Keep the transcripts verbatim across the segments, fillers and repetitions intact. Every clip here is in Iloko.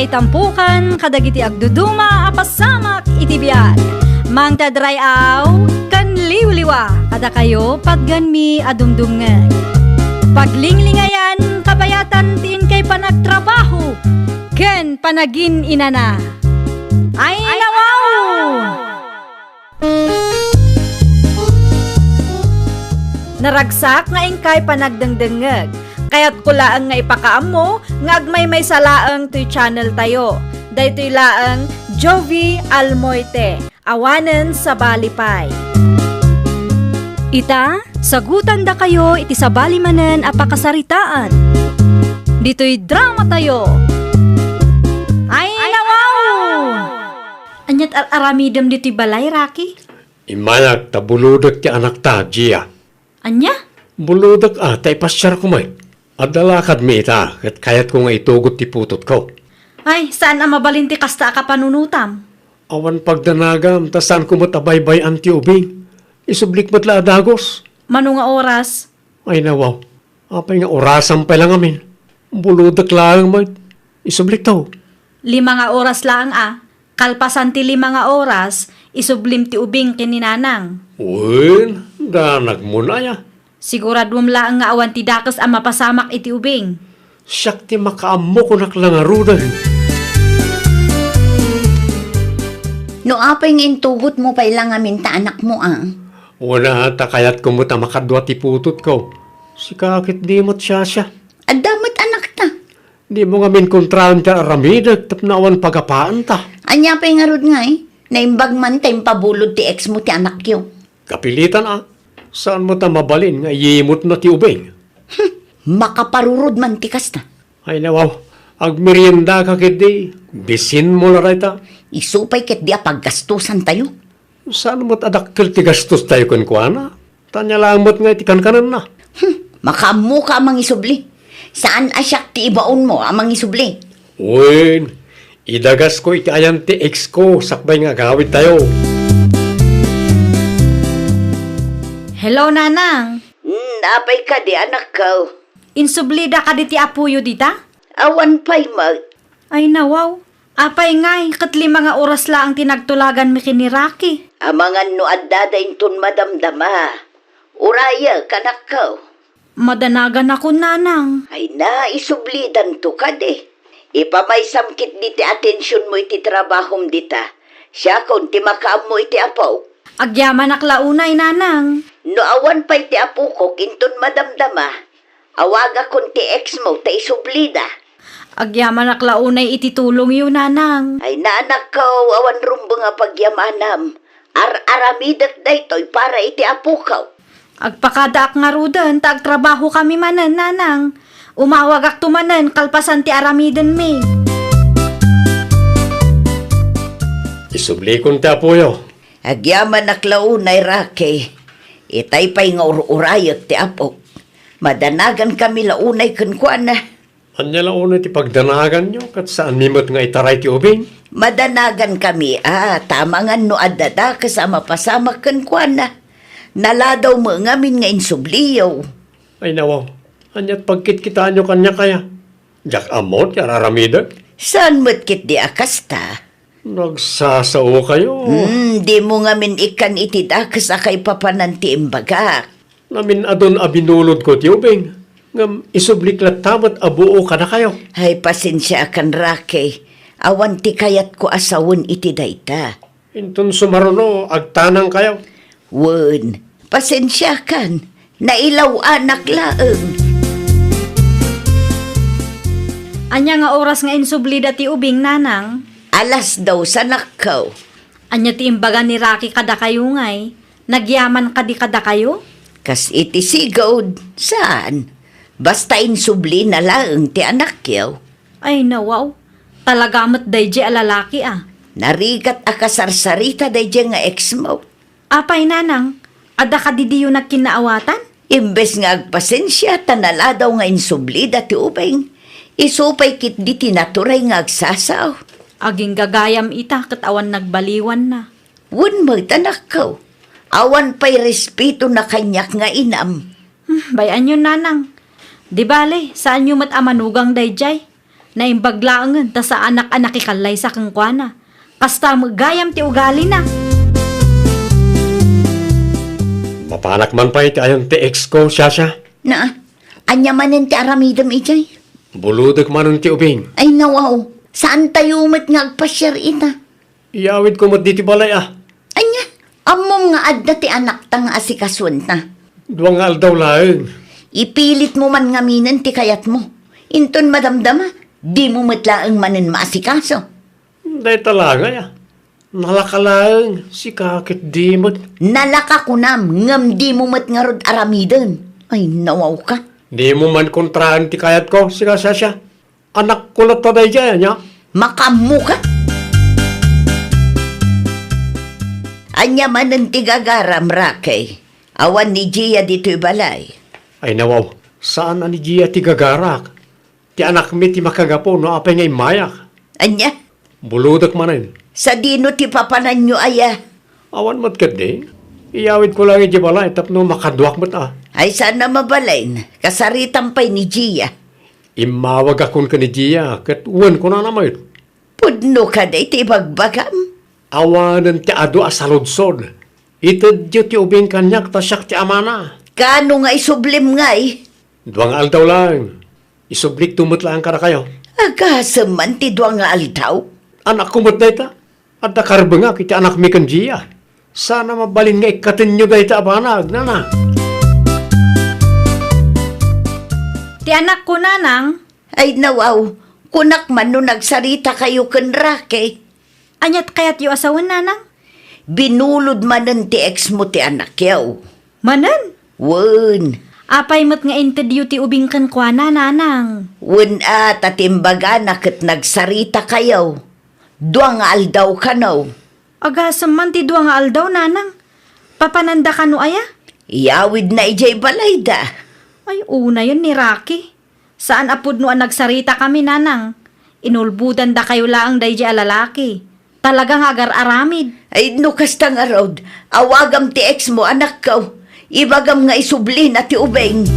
Itampukan kadagiti agduduma a pasamak iti biag. Mangted ray-aw ken liwliwa kadakayo patgenmi a dumdumngeg. Paglinglingayan kabayatan ti inkay panagtrabaho ken panagin-inana. Ay, nawaw! Naragsak nga inkay panagdengdengngeg. Kayatko laeng nga ipakaammo nga agmaymaysa laeng toy channel tayo. Daytoy laeng Jovie Almoite, awanen sabali pay. Ita, sagutandakayo iti sabali manen a pakasaritaan. Ditoy drama tayo. Ay, nawaw! Aniat ar-aramidem ditoy balay, Rocky? Immayak ta bulodek ti anakta, Gia. Ania? Bulodek a ta ipasiarko met. Adda lakadmi ita, ket kayatko nga itugot ti putotko. Ay, saan a mabalin ti kasta a kapanunotam. Awan pagdanagam, ta saanko met a baybay-an ti ubing. Isublik met la a dagus. Mano nga oras? Ay, nawaw. Apay nga orasam pay la ngamin? Bulodek laeng met. Isublikto. Lima nga oras laeng a. Kalpasan ti lima nga oras, isublim ti ubing ken ni Nanang. Wen, danagmon aya? Siguraduem laeng nga awan ti dakes a mapasamak iti ubing. Siak ti makaammo, kunak la ngaruden. No apay nga intugotmo pay la ngamin ta anakmo a? Wen a, ta kayatko met a makadua ti putotko. Sika ket di met siasia. Adda met anakta. Dimo ngamin kontraen ti aramidek tapno awan pagapaanta. Ania pay ngarud ngay? Naimbag man ta impabulod ti ex mo ti anakyo. Kapilitan a. Saan met a mabalin nga iyimotna ti ubing? Makaparurod man ti kasta. Ay, nawaw. Agmeriendaka ketdi. Bisinmo la dayta. Isu pay ketdi a paggastosantayo. Saan met a dakkel ti gastostayo kenkuana? Ta ania laeng met nga iti kankanenna. Hmm, makaammoka a mangisubli. Saan a siak ti ibaonmo a mangisubli? Wen, idagasko iti ayan ti ex ko sakbay nga agawidtayo. Hello, Nanang. Hmm, apay kadi, anakko? Insublida kadi ti apoyo dita? Awan pay met. Ay, nawaw. Apay ngay, ket lima nga oras laeng ti nagtulaganmi ken ni Rocky. Amangan no addada inton madamdama. Urayek, anakko. Madanaganakon, Nanang. Ay na, isublidanto kadi. Ipamaysam ketdi ti atensionmo iti trabahom dita. Siakon ti makaammo iti apok. Agyamanak la unay, Nanang. No awan pay ti apokok inton madamdama, awagakon ti ex mo ta isublida. Agyamanak la unay iti tulongyo, Nanang. Ay, anakko, awan rumbeng a pagyamanam. Ar-aramidek daytoy para iti apoko. Agpakadaak ngaruden ta agtrabahokami manen, Nanang. Umawagakto manen kalpasan ti aramidenmi. Isublikon ti apoyo. Agyamanak la unay, Rocky. Itay pay nga ur-urayek ti apok. Madanagankami la unay kenkuana. Ania la unay ti pagdanaganyo, ket saanmi met nga itaray ti ubing? Madanagankami a, ta amangan no adda dakes a mapasamak kenkuana. Naladaw met ngamin nga insubliyo. Ay, nawaw, aniat pagkitkitaanyo kaniak aya? Diak ammo ti ar-aramidek. Saan met ketdi a kasta? Nagsasaokayo. Hmm, dimo ngamin ikkan iti dakes a kaipapanan ti imbagak. Namin-adun a binulodko ti ubing, ngem isublik latta met a buo kadakayo. Ay, pasensiakan, Rocky. Awan ti kayatko a sawen iti dayta. Inton sumaruno, agtanangkayo. Wen, pasensiakan. Nailaw-anak laeng. Ania nga oras nga insublida ti ubing, Nanang? Alas dos, anakko. Ania ti imbaga ni Rocky kadakayo ngay? Nagyaman kadi kadakayo? Kas iti sigud, saan? Basta insublina laeng ti anakyo. Ay, nawaw. Talaga met daydiay a lalaki a. Narigat a kasarsarita daydiay nga ex mo. Apay, Nanang, adda kadi diyo nagkinnaawatan? Imbes nga agpasensia ta naladaw nga insublida ti ubing, isu pay ketdi ti naturay nga agsasao. Agingga gayam ita ket awan nagbaliwanna. Wen met, anakko. Awan pay respetona kaniak nga inam. Hmm, bay-anyon, Nanang. Di bale, saanyo met a manugang daydiay. Naimbag laengen ta saanak a nakikallaysa kenkuana. Kasta met gayam ti ugalina. Mapanak man pay ti ayan ti ex ko, Shasha. Na, ania manen ti aramidem idiay? Bulodek manen ti ubing. Ay, nawaw. Saantayo met nga agpasiar ita. Iyawidko met ditoy balay, a. Ania? Ammom nga adda ti anakta nga asikasuenta. Dua nga aldaw laeng. Ipilitmo man ngaminen ti kayatmo. Inton madamdama, dimo met laeng manen maasikaso. Dayta laeng aya. Nalaka laeng, sika ket di met. Nalaka kunam, ngem dimo met ngarud aramiden. Ay, nawawka. Dimo man kontraen ti kayatko, sika, Shasha. Anakko latta daydiay, ania? Makaammoka? Ania manen ti gagaram, Rocky? Awan ni Gia ditoy balay. Ay, nawaw, saan a ni Gia ti gagarak. Ti anakmi ti makagapu no apay nga immayak. Ania? Bulodek manen. Sadino ti papananyo aya? Awan met ketdi. Iyawidko laeng idiay balay tapno makaduak met a. Ay, saan a mabalin. Kasaritam pay ni Gia. Immawagakon ken ni Gia, ket wen kunana met. Pudno kadi ti ibagbagam? Awanen ti adu a saludsod. Itedyo ti ubing kaniak ta siak ti amana. Kaano nga isublim ngay? Dua nga aldaw laeng. Isublikto met laeng kadakayo. Agasem man ti dua nga aldaw? Anakko met dayta. Adda karbengak iti anakmi ken Gia. Saan a mabalin nga ikkatenyo dayta a banag, nana. Ti anakko, nanang. Ay, nawaw, kunak man no nagsarita kayo ken Rocky. Aniat kayatyo a sawen, nanang? Binulod manen ti ex mo ti anakyo. Manen? Wen. Apay met nga intedyo ti ubing kenkuana, nanang? Wen a, ta ti imbagana ket nagsarita kayo. Dua nga aldaw kano. Agasem man ti dua nga aldaw, nanang. Papananda kano aya? Iyawidna idiay balayda. Ay, unayen ni Rocky. Saan a pudno a nagsarita kami, nanang. Inulbodandakayo laeng daydiay a lalaki. Talaga nga agar-aramid. Ay, no kasta ngarud, awagam ti ex mo, anakko. Ibagam nga isublina ti ubing.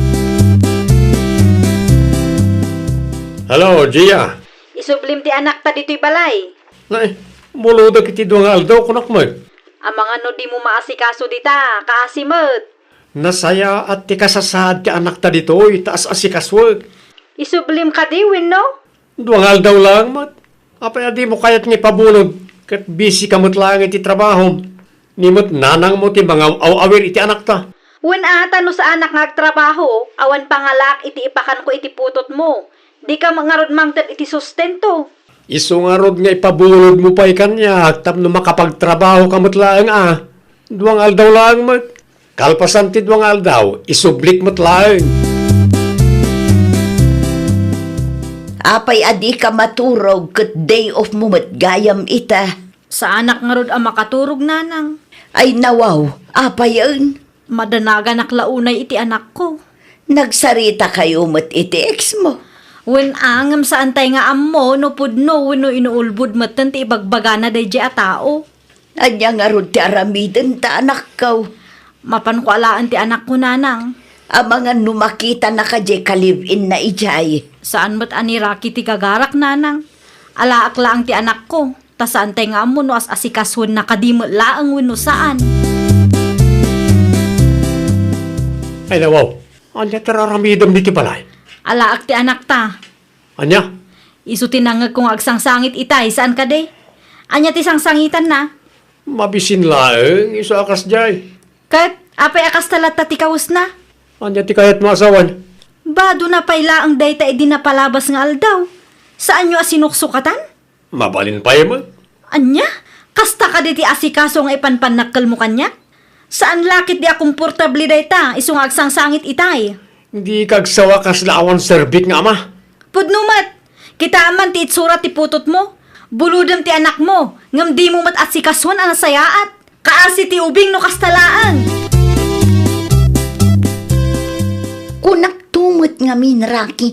Hello, Gia. Isublim ti anakta ditoy balay. Nay, bulodek iti dua nga aldaw, kunak met. Amangan no dimo maasikaso dita, kaasi met. Nasayaat ti kasasaad ti anakta ditoy, ta as-asikasuek. Isublim kadi wenno? Dua nga aldaw laeng met. Apay a dimo kayat nga ipabulod, ket busy ka met laeng iti trabahom. Ni met nanangmo ti mangaw-awir iti anakta. Wen a, ta no saanak nga agtrabaho, awan pangalaak iti ipakanko iti putotmo. Dika met ngarud mangted iti sustento. Isu ngarud nga ipabulodmo pay kaniak tapno makapagtrabaho ka met laeng a. Dua nga aldaw laeng met. Kalpasan ti dua nga aldaw, isublik met laeng. Apay a dika maturog ket day off mo met gayam ita? Saanak ngarud a makaturog, nanang. Ay nawaw, apayen? Madanaganak la unay iti anakko. Nagsarita kayo met iti ex mo? Wen a, ngem saantay nga ammo no pudno wenno inuulbod metten ti ibagbagana daydiay a tao. Ania ngarud ti aramiden ta, anakko? Mapanko alaen ti anakko, nanang. Amangan no makitanaka diay ka-live-inna idiay. Saan met a ni Rocky ti gagarak, nanang. Alaek laeng ti anakko. Ta saantay nga ammo no as-asikasuenna kadi met laeng wenno saan. Ay, nawaw. Ania ti ar-aramidem ditoy balay? Alaek ti anakta. Ania? Isu ti nangngegko nga agsangsangit itay, saan kadi? Ania ti sangsangitanna? Mabisin laeng, isu a kasdiay. Ket, apay a kasta latta ti kawesna? Ania ti kayatmo a sawen? Badona pay laeng dayta idi napalabas nga aldaw. Saanyo a sinuksukatan? Mabalin pay met. Ania? Kasta kadi ti asikaso nga ipanpannakkelmo kaniak? Saan la ketdi a komportable dayta, isu nga agsangsangit itay. Dika agsawa kasla awan serbik nga ama. Pudno met! Kitaem man ti itsura ti putotmo. Bulodem ti anakmo, ngem dimo met asikasoen a nasayaat. Kaasi ti ubing no kasta laeng. Kunakto met ngamin, Rocky.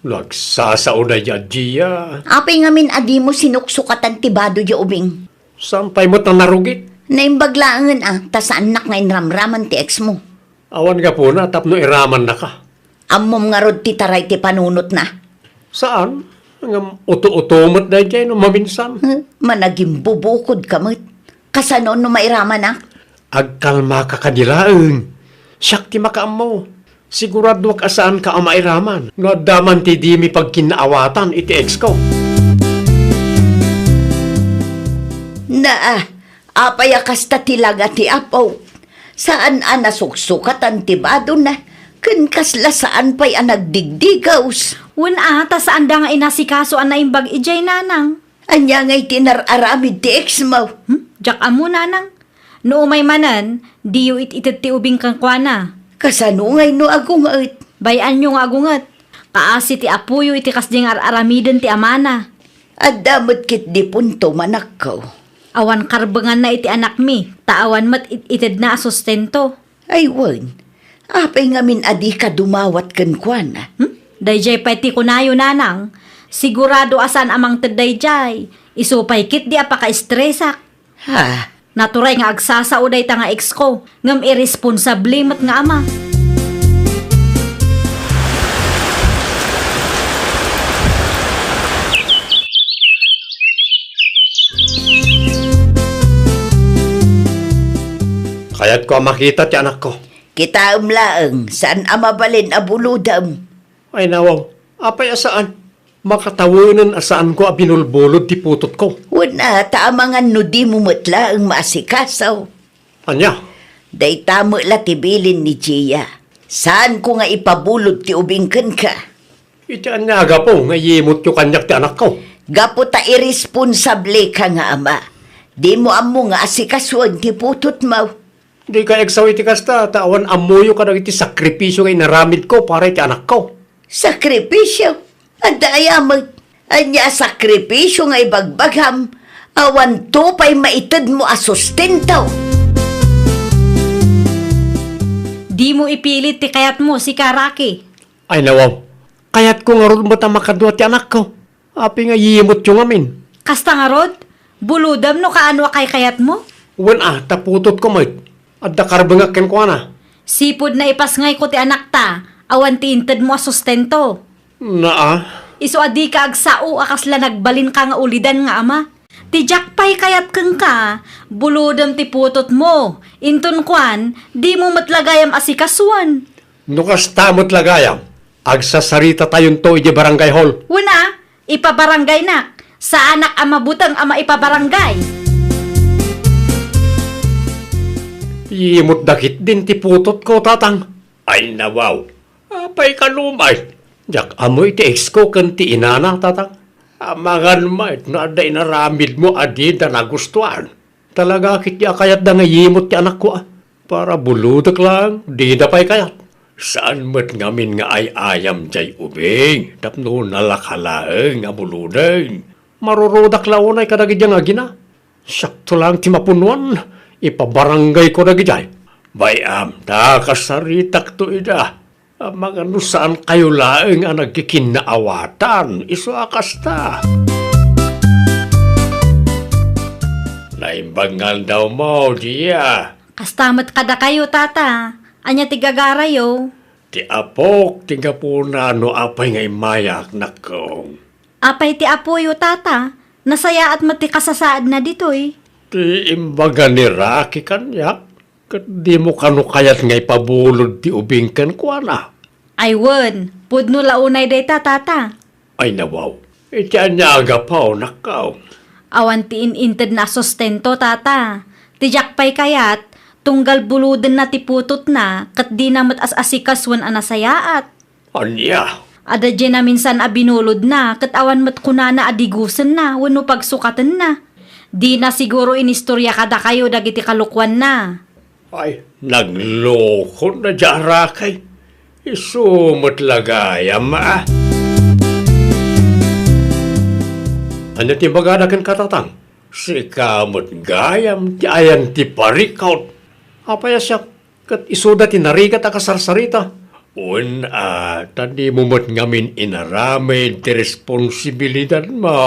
Nagsasao daydiay a Gia. Apay ngamin a dimo sinuksukatan ti bado diay ubing? Saan pay met a narugit? Naimbag laengen a, ta saannak nga inramraman ti ex mo. Awan gapuna tapno iramannaka. Ammom ngarud ti taray ti panunotna? Saan? Ngem uto-uto met daydiay no maminsan. Hmm, managimbubukodka met. Kasano no mairamanak? Agkalmaka kadi laeng. Siak ti makaammo. Siguradoak a saanka a mairaman no adda man ti dimi pagkinnaawatan iti ex ko. Naa, apay a kasta ti langa ti apo? Saan a nasuksukatan ti badona, ken kasla saan pay a nagdigdigaws. Wen a, ta saanda nga inasikaso a naimbag idiay nanang. Ania ngay ti nar-aramid ti ex mo? Hmm? Diak ammo, nanang. No umay manen, diyo it-ited ti ubing kenkuana. Kasano ngay no agunget? Bay-anyo nga agunget. Kaasi ti apoyo iti kasdi nga ar-aramiden ti amana. Adda met ketdi punto, manakko. Awan karbenganna iti anakmi, ta awan met it-itedna a sustento. Ay wen, apay ngamin a dika dumawat kenkuana? Hmm? Daydiay pay ti kunayo, nanang. Sigurado a saan a mangted daydiay. Isu pay ketdi a pakaestresak. Ha? Naturay nga agsasao dayta nga ex ko, ngem irresponsable met nga ama. Kayatko a makita ti anakko. Kitaem laeng, saan a mabalin a bulodem. Ay nawaw, apay a saan? Makatawenen a saanko a binulbulod ti putotko. Wen a, ta amangan no dimo met laeng maasikaso. Ania? Dayta met la ti bilin ni Gia. Saanko nga ipabulod ti ubing kenka. Iti ania a gapu nga iyimutyo kaniak ti anakko? Gapu ta irresponsableka nga ama. Dimo ammo nga asikasuen ti putotmo. Dika agsaw iti kasta, ta awan ammoyo kadagiti sakripisio nga inaramidko para iti anakko. Sakripisio? Adda aya met? Ania a sakripisio nga ibagbagam? Awanto pay maitedmo a sustento. Dimo ipilit ti kayatmo, sika, Rocky. Ay nawaw, kayatko ngarud met a makadua ti anakko. Apay nga iyimutyo ngamin? Kasta ngarud, bulodem no kaano a kaykayatmo? Wen a, ta putotko met. Adda karbengak kenkuana. Sipud naipasngayko ti anakta, awan ti intedmo a sustento. Naa. Isu a dika agsao a kasla nagbalinka nga ulidan nga ama. Ti diak pay kayat kenka, bulodem ti putotmo. Inton kuan, dimo met la gayam asikasuen. No kasta met la gayam, agsasaritatayon to idiay barangay hall. Wen a, ipabarangaynak. Saanak a mabuteng a maipabarangay. Iyimutda ketdin ti putotko, tatang. Ay nawaw. Apay kano met? Diak ammo iti ex ko ken ti inana, tatang. Amangan met no adda inaramidmo a dida nagustuan. Talaga ketdi a kayatda nga iyimut ti anakko a. Para bulodek laeng, dida pay kayat. Saan met ngamin nga ay-ayam diay ubing tapno nalaka laeng a buloden. Marurudak la unay kadagiti nga agina. Siakto laeng ti mapunnuan, ipabarangayko dagidiay. Bay-am, ta kasaritakto ida. Amangan no saankayo laeng a nagkikinnaawatan, isu a kasta. Naimbag nga aldawmo, Gia. Kasta met kadakayo, Tata. Ania ti gagarayo? Ti apok ti gapuna no apay nga immayak, nakkong. Apay ti apoyo, Tata? Nasayaat met ti kasasaadna ditoy. Ti imbaga ni Rocky kaniak, ket dimo kano kayat nga ipabulod ti ubing kenkuana? Ay wen, pudno la unay dayta, Tata. Ay nawaw, iti ania a gapu, nakkong? Awan ti in-intedna a sustento, Tata. Ti diak pay kayat, tunggal bulodenna ti putotna, ket dina met as-asikasuen a nasayaat. Ania? Adda diay naminsan a binulodna, ket awan met kunana a digusenna wenno pagsukatenna. Dina siguro inistoria kadakayo dagiti kalokuanna. Ay, naglokon da diay a Rocky. Isu met la gayam, a. Ania ti bagada kenka, Tatang? Sika met gayam ti ayan ti parikut. Apay a siak? Ket isuda ti narigat a kasarsarita. Wen a, ta dimo met ngamin inaramid ti responsibilidadmo.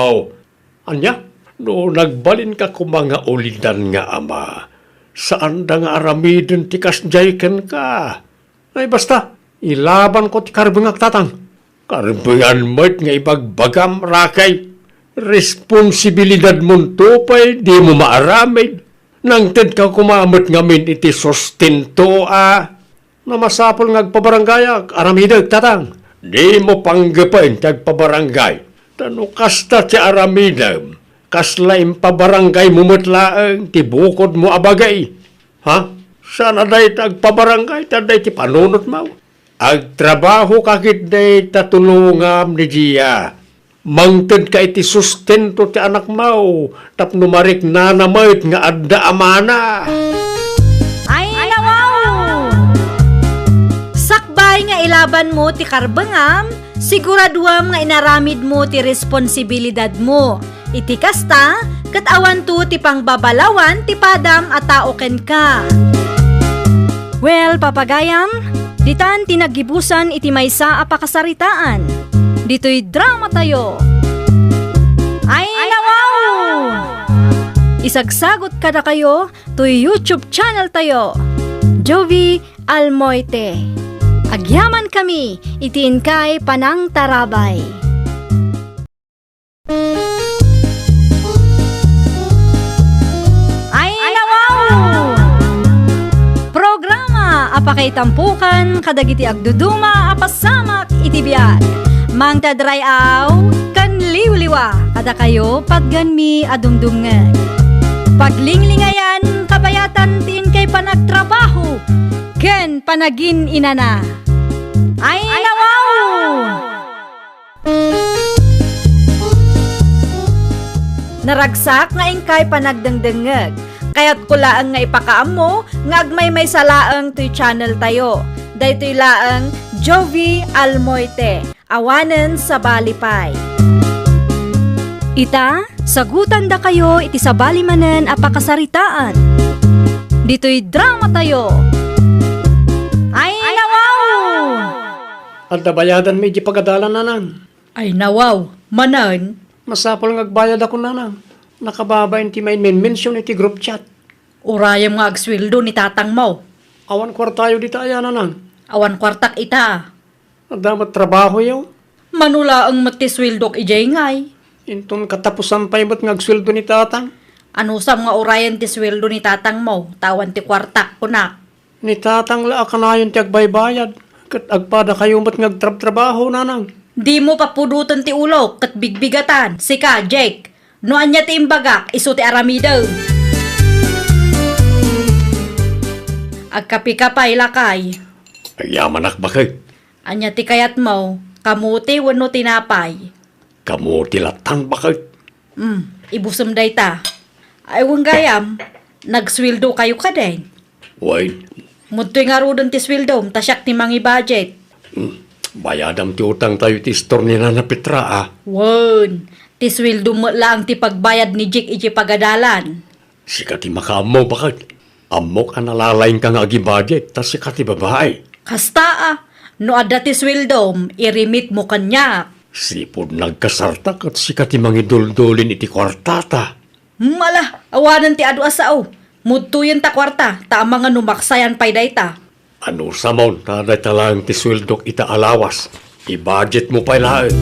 Ania? No nagbalinka koma nga ulidan nga ama, saanda nga aramiden ti kasdiay kenka. Ay, basta, ilabanko ti karbengak, Tatang. Karbengan met nga ibagbagam, Rakay. Responsibilidadmonto pay dimo maaramid. Nangtedka koma met ngamin iti sustento a. No masapul nga agpabaranggayak, aramidek, tatang. Dimo panggepen ti agpabarangay. Ta no kasta ti aramidem, kasla impabarangaymo met laeng ti bukodmo a bagi. Ha? Saan a dayta agpabarangay, ta dayta panunotmo. Agtrabahoka ket dayta tulongam ni Gia. Mangtedka iti sustento ti anakmo tapno mariknana met nga adda amana. Ay, nawaw! Sakbay nga ilabanmo ti karbengam, siguraduam nga inaramidmo ti responsibilidadmo. Iti kasta, ket awanto ti pangbabalawan ti padam a tao kenka. Well, papagayam, ditan ti naggibusan iti maysa a pakasaritaan. Ditoy dramatayo. Ay, nawaw! Isagsagot kadakayo toy YouTube channel tayo, Jovi Almoite. Agyaman kami iti inkay panangtarabay. Ay, nawaw! Programa a pakaitampokan kadagiti agduduma a pasamak iti biag. Mangted ray-aw ken liwliwa kadakayo, patgenmi a dumdumngeg. Paglinglingayan, kabayatan ti inkay panagtrabaho ken panagin-inana. Ay, nawaw! Naragsak nga inkay panagdengdengngeg. Kayatko laeng nga ipakaammo nga agmaymaysa laeng toy channel tayo. Daytoy laeng Jovi Almoite, awanen sabali pay. Ita, sagutandakayo iti sabali manen a pakasaritaan. Ditoy dramatayo. Ay, nawaw! Adda bayadanmi iti pagadalan, nanang. Ay, nawaw, manen. Masapul nga agbayadakon, nanang. Nakababain ti main-menmension iti group chat. Urayem nga agsueldo ni tatangmo. Awan kuartayo dita aya, nanang? Awan kuartak ita. Adda met trabahoyo? Mano laeng met ti sueldok idiay ngay. Inton katapusan pay met nga agsueldo ni tatang. Anusam nga urayen ti sueldo ni tatangmo, ta awan ti kuartak, kunak. Ni tatang la a kanayon ti agbaybayad, ket agpadakayo met nga agtrabtrabaho, nanang. Dimo papudoten ti ulok ket bigbigatan. Sika, Jake, no ania ti imbagak, isu ti aramidem. Agkapika pay, lakay. Agyamanak, baket. Ania ti kayatmo? Kamote wenno tinapay? Kamote latta, baket. Hmm, ibusem dayta. Ay, wen gayam, nagsueldokayo kadi? Wen. Umtoy ngaruden ti sueldom, ta siak ti mangi-budget. Hmm, bayadam ti utangtayo iti istor ni Nana Petra, a. Wen, ti sueldom met laeng ti pagbayad ni Jake iti pagadalan. Sika ti makaammo, baket. Ammok a nalalaingka nga agi-budget, ta sika ti babai. Kasta, a. No adda ti sueldom, i-remit mo kaniak. Sipud nagkasarta ket sika ti mangiduldulin iti kuartata. Mala, awanen ti adu a sao. Mudtoyen ta kuarta, ta amangan no maksayan pay dayta. Anusamon, ta dayta laeng ti sueldok ita a lawas. I-budget mo pay laeng.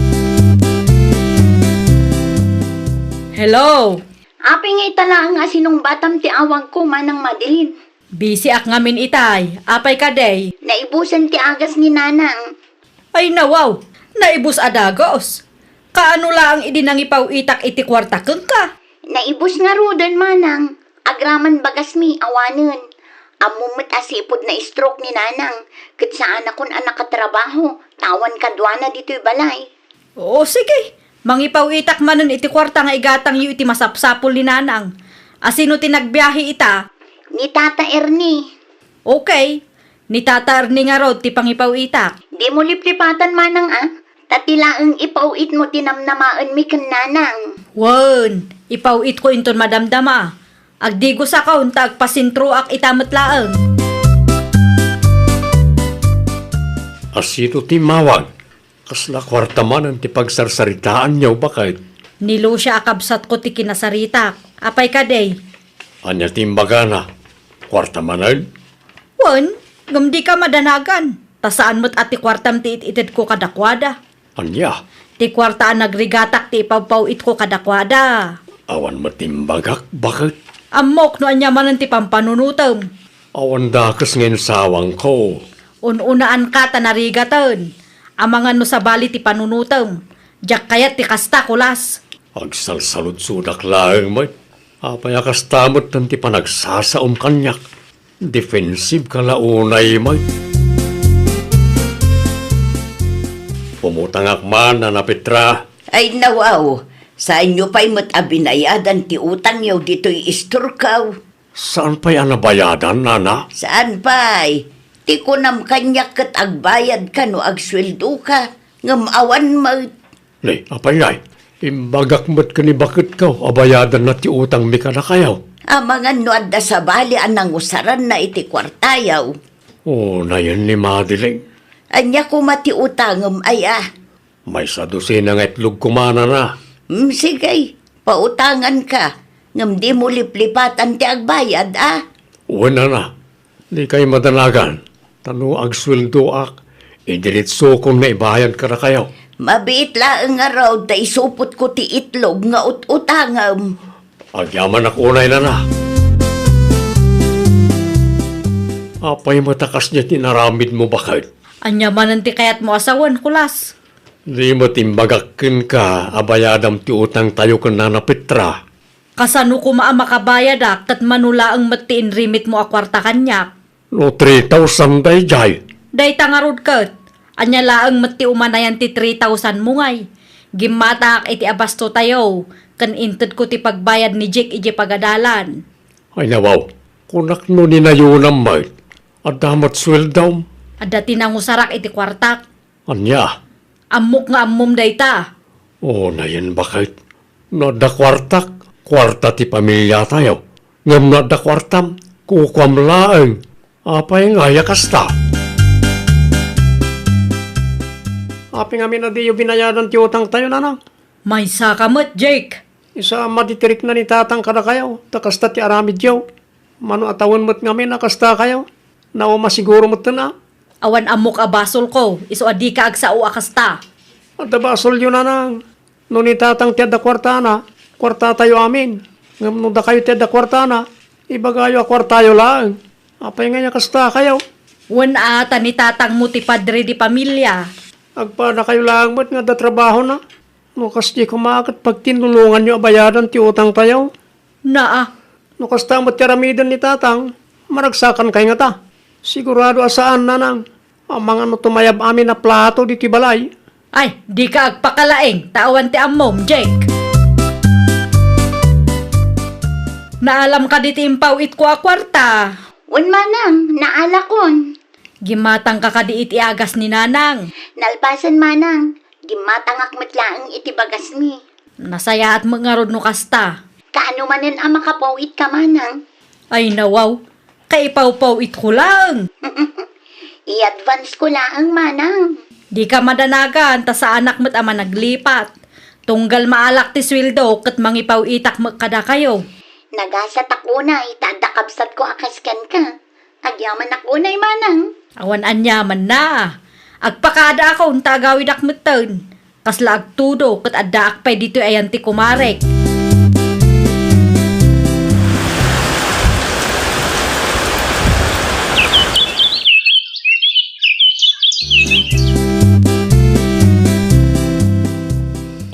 Hello? Apay nga ita laeng a sinungbatam ti awagko, Manang Madeline? Bisiak ngamin itay. Apay kadi? Naibusen ti agas ni Nanang. Ay, nawaw! Naibus a dagus! Kaano laeng idi nangipaw-itak iti kuarta kenka? Naibus ngaruden, Manang. Agraman bagasmi, awanen. Ammom met a sipud na-stroke ni Nanang, ket saanakon a nakatrabaho, ta awan kaduana ditoy balay. O, sige. Mangipaw-itak manen iti kuarta nga igatangyo iti masapsapul ni Nanang. A sino ti nagbiahe ita? Ni Tata Ernie. Okay. Ni Tata Ernie ngarud ti pangipaw-itak. Dimo liplipatan, Manang, a. Ta ti laeng ipaw-itmo ti namnamaenmi ken Nanang. Wen, ipaw-itko inton madamdama. Agdigusakon ta agpasintroak ita met laeng. A sino ti immawag? Kasla kuarta manen ti pagsarsaritaanyo, baket? Ni Lucia a kabsatko ti kinasaritak. Apay kadi? Ania ti imbagana? Kuarta manen? Wen, ngem dika madanagan. Ta saan met a ti kuartam ti it-itedko kadakuada. Ania? Ti kuarta a nagrigatak ti ipawpaw-itko kadakuada. Awan met imbagak, baket? Ammok no ania manen ti pampanunotem. Awan dakes nga insawangko. Un-unaanka ta narigaten. Amangan no sabali ti panunotem. Diak kayat ti kasta, Kulas. Agsalsaludsodak laeng met. Apay a kasta metten ti panagsasaom kaniak? Defensive ka la unay met. Umutangak man, Nana Petra. Ay, nawaw. Saanyo pay met a binayadan ti utangyo ditoy istorkaw? Saan pay a nabayadan, Nana? Saan pay? Ti kunam kaniak ket agbayadka no agsueldoka, ngem awan met. Ni, apay ngay? Imbagak met ken ni baketko a bayadanna ti utangmi kadakayo. Amangan no adda sabali a nangusaranna iti kuartayo. O, nayen ni Madeline. Ania koma ti utangem, aya? Maysa dosena nga itlog koma, Nana. Hmm, sige, pautanganka, ngem dimo liplipatan ti agbayad, a? Wen, Nana. Dikay madanagan, ta no agsueldoak, idiretsokon nga ibayad kadakayo. Mabiit laeng ngarud ta isupotko ti itlog nga ut-utangem. Agyamanak unay, Nana. Apay met a kasdiay ti inaramidmo, baket? Ania manen ti kayatmo a sawen, Kulas? Di met imbagak kenka a bayadam ti utangtayo ken Nana Petra. Kasano koma a makabayadak ket mano laeng met ti inrimitmo a kuarta kaniak? No three thousand daydiay. Dayta ngarud ket, ania laeng met ti umanayan ti three thousand mo ngay? Gimmatangak iti abastotayo, ken intedko ti pagbayad ni Jake idiay pagadalan. Ay nawaw, kunak no ni nayunam met, adda met sueldom? Adda ti nangusarak iti kuartak. Ania? Ammok nga ammom dayta. O, nayen baket. No adda kuartak, kuarta ti pamiliatayo. Ngem no adda kuartam, kukuam laeng. Apay ngay a kasta? Apay ngamin a diyo binayadan ti utangtayo, Nanang? Maysa ka met, Jake. Isu a maditirikna ni Tatang kadakayo, ta kasta ti aramidyo. Mano a tawen met ngamin a kasta kayo? Nauma siguro metten a. Awan ammok a basolko, isu a dika agsao a kasta. Adda basolyo, Nanang. No ni Tatang ti adda kuartana, kuartatayo amin. Ngem no dakayo ti adda kuartana, ibagayo a kuartayo laeng. Apay ngay a kasta kayo? Wen a, ta ni Tatangmo ti padre di pamilia. Agpadakayo laeng met nga adda trabahona. No kasdi koma ket pagtinnulonganyo a bayadan ti utangtayo. Naa. No kasta met ti aramiden ni Tatang, maragsakan kay ngata. Sigurado a saan, Nanang. Amangan no tumayab amin a plato ditoy balay. Ay, dika agpakalaing, ta awan ti ammom, Jake. Naalam kadi ti impaw-itko a kuarta? Wen, Manang, naalakon. Gimmatangka kadi iti agas ni Nanang? Nalpasen, Manang. Gimmatangak met laeng iti bagasmi. Nasayaat met ngarud no kasta. Kaano manen a makapaw-itka, Manang? Ay, nawaw. Kaipawpaw-itko laeng. I-advance ko laeng, Manang. Dika madanagan, ta saanak met a managlipat. Tunggal maalak ti sueldo ket mangipaw-itak met kadakayo. Nagasatak unay, ta adda kabsatko a kas kenka. Agyamanak unay, Manang. Awan aniamanna. Agpakadaakon ta agawidak metten. Kasla agtudo ket addaak pay ditoy ayan ti kumarek.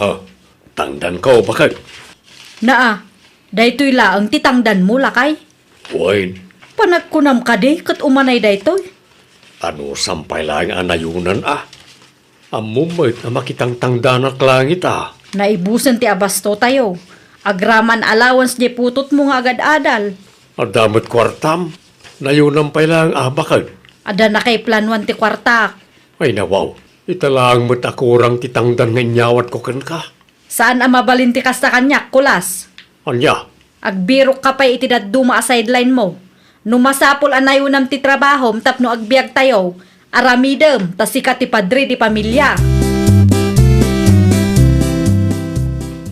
Ah, tangdanko, baket. Naa, daytoy laeng ti tangdanmo, lakay? Wen. Panagkunam kadi ket umanay daytoy? Anusam pay laeng a nayunan a. Ammom met a makitangtangdanak langit a. Naibusen ti abastotayo. Agraman allowance diay putotmo nga agad-adal. Adda met kuartam. Nayunam pay laeng a, baket. Adda nakaiplanuan ti kuartak. Ay nawaw. Ita laeng met a kurang ti tangdan nga inyawatko kenka. Saan a mabalin ti kasta kaniak, Kulas. Ania? Agbirokka pay iti dadduma a sideline mo. No masapul a nayunam ti trabahom tapno agbiagtayo, aramidem ta sika ti padre di pamilia.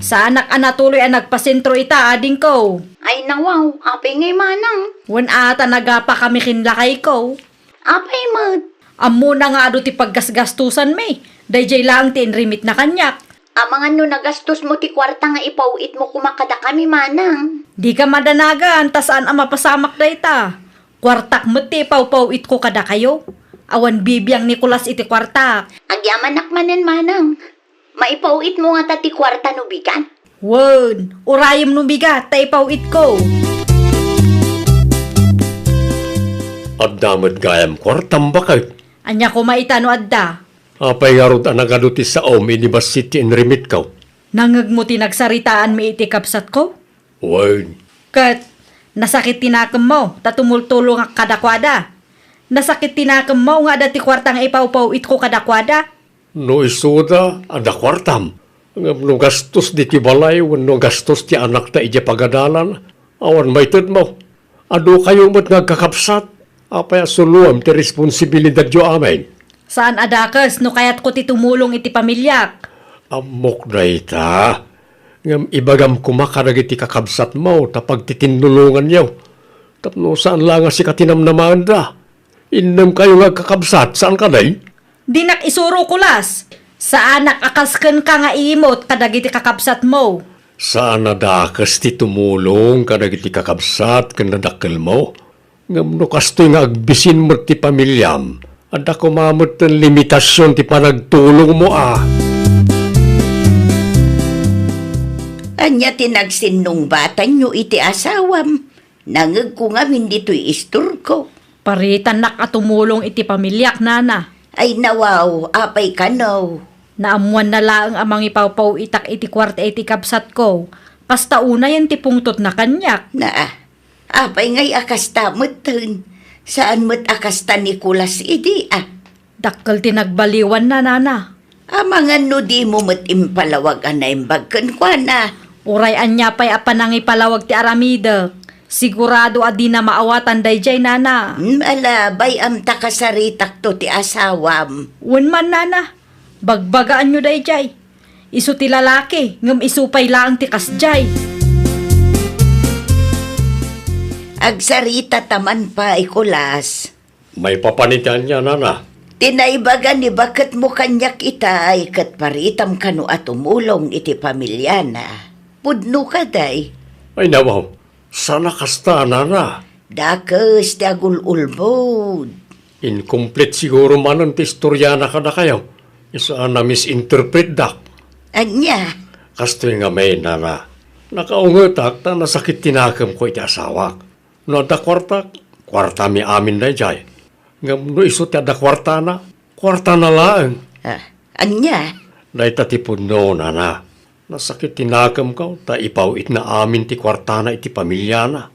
Saanak a natuloy a nagpasentro ita, adingko. Ay nawaw, apay ngay, Manang? Wen a ta nagapakami ken lakayko. Apay met? Ammona nga adu ti paggasgastosanmi. Daydiay laeng ti inrimitna kaniak. Amangan no nagastosmo ti kuarta nga ipaw-itmo koma kadakami, manang. Dika madanagan, ta saan a mapasamak dayta. Kuartak met ti ipawpaw-itko kadakayo. Awan bibiang ni Kulas iti kuartak. Agyamanak manen, manang. Maipaw-itmo ngata ti kuarta no bigat? Wen, urayem no bigat ta ipaw-itko. Adda met gayam kuartam, baket. Ania koma ita no adda? Apay ngarud a nagadu ti saom idi bassit ti inrimitko? Nangngegmo ti nagsaritaanmi iti kabsatko? Wen. Ket nasakit ti nakemmo ta tumultulongak kadakuada. Nasakit ti nakemmo nga adda ti kuarta nga ipawpaw-itko kadakuada. No isuda, adda kuartam. Ngem no gastos ditoy balay wenno gastos ti anakta idiay pagadalan, awan maitedmo. Adukayo met nga agkakabsat. Apay a suloem ti responsibilidadyo amin? Saan a dakes no kayatko ti tumulong iti pamiliak. Ammok dayta. Ngem ibagam koma kadagiti kakabsatmo ta pagtitinnulonganyo. Tapno saan la nga sika ti namnamaenda. Innem kayo nga agkakabsat, saan kadi? Dinak isuro, Kulas. Saanak a kas kenka nga iimut kadagiti kakabsatmo. Saan a dakes ti tumulong kadagiti kakabsat ken nadakkelmo. Ngem no kastoy nga agbisin met ti pamiliam, adda koma metten limitasion ti panagtulongmo a. Ania ti nagsinnungbatanyo iti asawam? Nangngegko ngamin ditoy istorko. Paritannak a tumulong iti pamiliak, nana. Ay nawaw, apay kano? Naammoanna laeng a mangipawpaw-itak iti kuarta iti kabsatko. Kasta unayen ti pungtotna kaniak. Naa, apay ngay a kasta metten? Saan met a kasta ni Kulas idi a? Dakkel ti nagbaliwanna, nana. Amangan no dimo met impalawag a naimbag kenkuana. Uray ania pay a panangipalawag ti aramidek, sigurado a dina maawatan daydiay, nana. Hmm, ala, bay-am ta kasaritakto ti asawam. Wen man, nana. Bagbagaanyo daydiay. Isu ti lalaki, ngem isu pay laeng ti kasdiay. Agsarita ta man pay, Kulas. Maipapan iti ania, nana? Ti naibaga ni baketmo kaniak itay ket paritam kano a tumulong iti pamiliana. Pudno kadi? Ay, nawaw. Saan a kasta, nana. Dakes ti agul-ulbod. Incomplete siguro manen ti istoriana kadakayo. Isu a na-misinterpretdak. Ania? Kastoy ngamin, nana. Nakaungetak ta nasakit ti nakemko iti asawak. No adda kuartak, kuartami amin daydiay. Ngem no isu ti adda kuartana, kuartana laeng. Ah, ania? Dayta ti pudno, nana. Nasakit ti nakemko ta ipaw-itna amin ti kuartana iti pamiliana.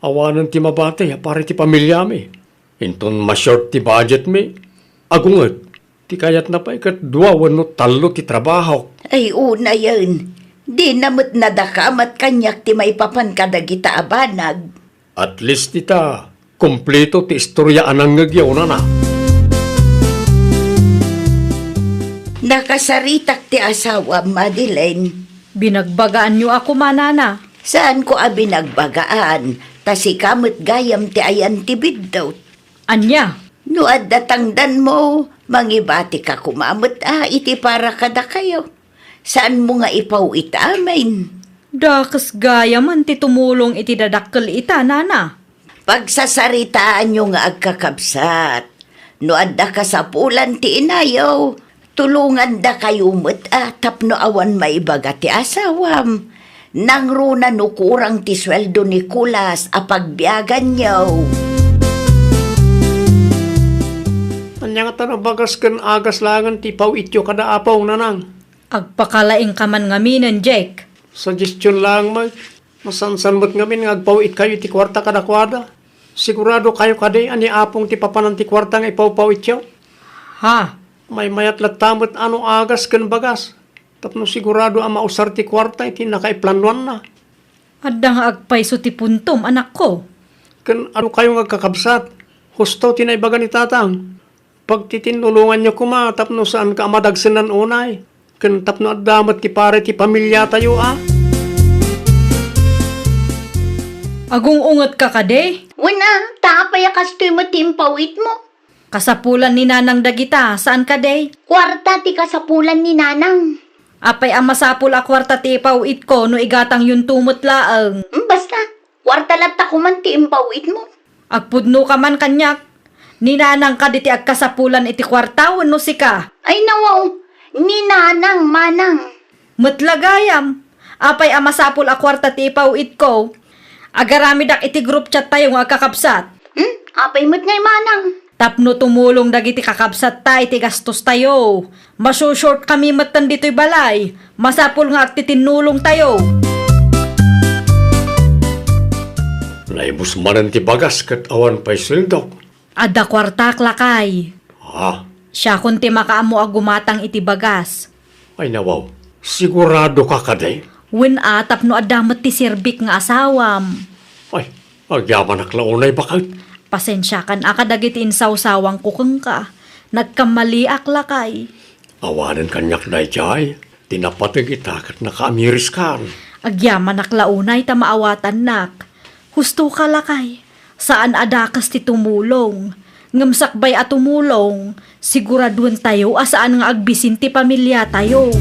Awanen ti mabati a para iti pamiliami. Inton ma-short ti budgetmi, agunget. Ti kayatna pay ket dua wenno tallo ti trabahok. Ay, unayen, dina met nadakamat kaniak ti maipapan kadagita a banag. At least ita, kompleto ti istoria a nangngegyo, nana. Nakasaritak ti asawam, Madeline. Binagbagaanyo a koma, nana. Saanko a binagbagaan, ta sika met gayam ti ayan ti biddut. Ania? No adda tangdanmo, mangibatika koma met a iti para kadakayo. Saanmo nga ipaw-it amin? Dakes gayamen ti tumulong iti dadakkel ita, nana. Pagsasaritaanyo nga agkakabsat. No adda kasapulan ti inayo, tulongandakayo met a tapno awan maibaga ti asawam. Nangruna no kurang ti sueldo ni Kulas a pagbiaganyo. Ania ngata no bagas ken agas laengen ti ipaw-ityo kada apong, nanang? Agpakalaingka man ngaminen, Jake. Suggestion laeng met. Masansan met ngamin nga agpaw-itkayo iti kuarta kadakuada. Siguradokayo kadi a ni apong ti papanan ti kuarta nga ipawpaw-ityo? Ha? Maymayat latta met a no agas ken bagas. Tapno sigurado a mausar ti kuarta iti nakaiplanoanna. Adda nga agpayso ti puntom, anakko. Ken adukayo nga agkakabsat. Husto ti naibaga ni tatang. Pagtitinnulonganyo koma tapno saanka a madagsenan unay, ken tapno adda met ti para ti pamiliatayo a. Agung-ungetka kadi? Wen a, ta apay a kastoy met ti impaw-itmo? Kasapulan ni Nanang dagita, saan kadi? Kuarta ti kasapulan ni Nanang. Apay a masapul a kuarta ti ipaw-itko no igatangyonto met laeng? Mm, basta, kuarta latta koman ti impaw-itmo. Agpudnoka man kaniak. Ni Nanang kadi ti agkasapulan iti kuarta wenno sika? Ay, nawaw, ni Nanang, manang. Met la gayam, apay a masapul a kuarta ti ipaw-itko? Agaramidak iti group chat tayo nga agkakabsat. Hmm? Apay met ngay, manang? Tapno tumulong dagiti kakabsatta iti gastostayo. Masu-short kami metten ditoy balay. Masapul nga agtitinnulongtayo. Naibus manen ti bagas ket awan pay sueldok. Adda kuartak, lakay. Ah. Siakon ti makaammo a gumatang iti bagas. Ay, nawaw, siguradoka kadi? Wen a, tapno adda met ti serbik nga asawam. Ay, agyamanak la unay baket. Pasensiakan a kadagiti insawsawangko kenka. Nagkammaliak, lakay. Awanen kaniak daydiay. Ti napateg ita ket nakaamiriskan. Agyamanak la unay ta maawatannak. Husto ka, lakay. Saan a dakes ti tumulong. Ngem sakbay a tumulong, siguraduentayo a saan nga agbisin ti pamiliatayo.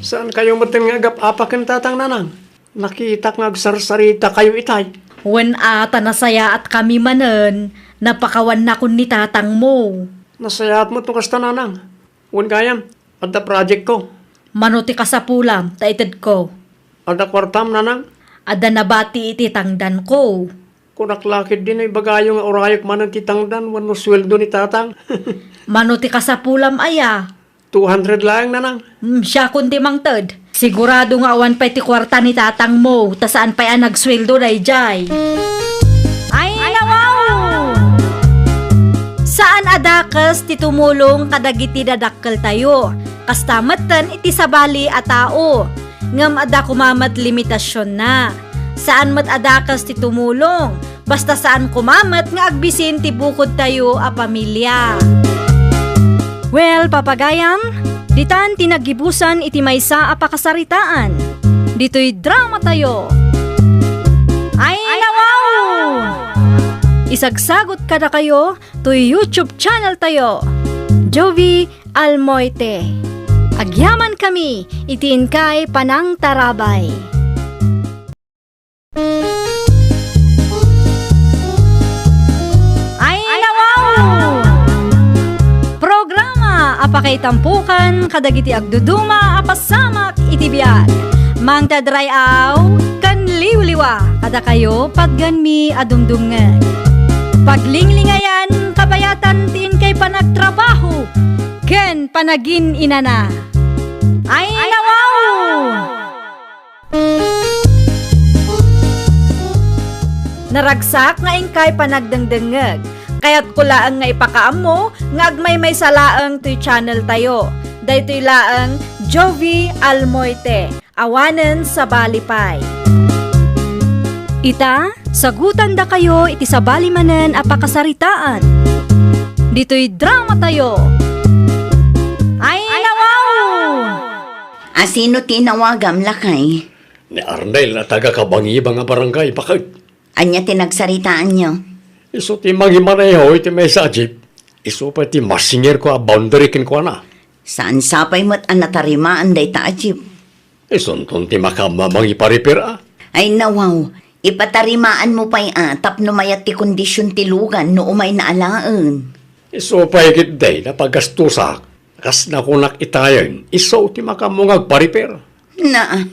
Saankayo metten nga agap-apa ken tatang, nanang? Nakitak nga agsarsaritakayo itay. Wen a, ta nasayaatkami manen, napakawannakon ni tatangmo. Nasayaat met no kasta, nanang. Wen gayam, adda projectko. Mano ti kasapulam ta itedko? Adda kuartam, nanang? Adda nabati iti tangdanko. Kunak la ketdi no ibagayo nga urayek manen ti tangdan wenno sueldo ni tatang. Mano ti kasapulam aya? Two hundred laeng, nanang. Hmm, siakon ti mangted. Sigurado nga awan pay ti kuarta ni tatangmo, ta saan pay a nagsueldo daydiay. Ay, nawaw! Saan a dakes ti tumulong kadagiti dadakkeltayo. Kasta metten iti sabali a tao. Ngem adda koma met limitasionna. Saan met a dakes ti tumulong. Basta saan koma met nga agbisin ti bukodtayo a pamilia. Well, papagayam, ditan ti naggibusan iti maysa a pakasaritaan. Ditoy dramatayo. Ay, nawaw! Isagsagot kadakayo toy YouTube channeltayo, Jovie Almoite. Agyamankami iti inkay panangtarabay. Ay, nawaw! Programa a pakaitampokan kadagiti agduduma a pasamak iti biag. Mangted ray-aw ken liwliwa kadakayo patgenmi a dumdumngeg. Paglinglingayan, kabayatan ti inkay panagtrabaho ken panagin-inana. Ay, nawaw! Naragsak nga inkay panagdengdengngeg. Kayatko laeng nga ipakaammo nga agmaymaysa laeng toy channeltayo. Daytoy laeng Jovie Almoite, awanen sabali pay. Ita, sagutandakayo iti sabali manen a pakasaritaan. Ditoy dramatayo. Ay, nawaw! A, sino ti inawagam, lakay? Ni Arnel a taga-Kabangibang a barangay, baket. Ania ti nagsaritaanyo? Isu ti mangimaneho iti maysa a jeep. Isu pay ti masingirko a boundary kenkuana. Saan sapay met a natarimaan dayta a jeep? Isunton ti makaammo a mangipa-repair a. Ay, nawaw, ipatarimaanmo pay a tapno mayat ti kondision ti lugan no umayna alaen. Isu pay ketdi napagastosak. Kas nakunak itayen, isu ti makaammo nga agpa-repair. Naa.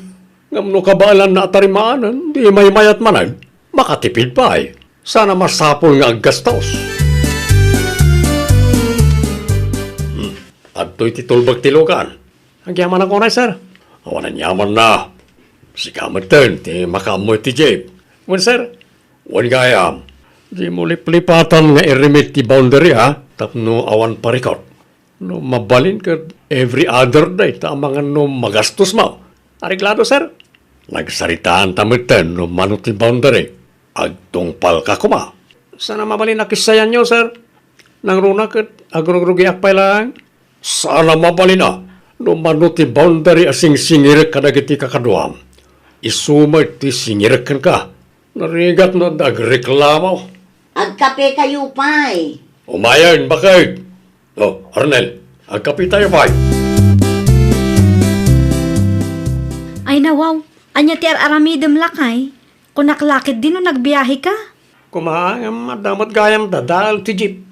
Ngem no kabaelanna a tarimaanen, di maymayat manen, makatipid pay. Saan a masapul nga aggastos. Hmm. Adtoy ti tulbek ti lugan. Agyamanak unay, sir. Awan aniamanna. Sika metten ti makaammo iti jeep. Wen, sir. Wen gayam. Dimo liplipatan nga irimit ti boundary, ha? Tapno awan parikot. No mabalin ket every other day ta amangan no magastos mo. Areglado, sir. Nagsaritaan ta metten no mano ti boundary. Agtungpalka koma. Saan a mabalin a kissayanyo, sir. Nangruna ket agrugrugiak pay laeng. Saan a mabalin a no mano ti boundary a singsingirek kadagiti kakaduam. Isu met ti singirek kenka. Narigat no adda agreklamo. Agkapekayo pay. Umayen, baket. O, Arnel, agkapetayo pay. Ay, nawaw, ania ti ar-aramidem, lakay? Kunak la ketdi no nagbiaheka? Kuma, ngem adda met gayam dadael ti jeep.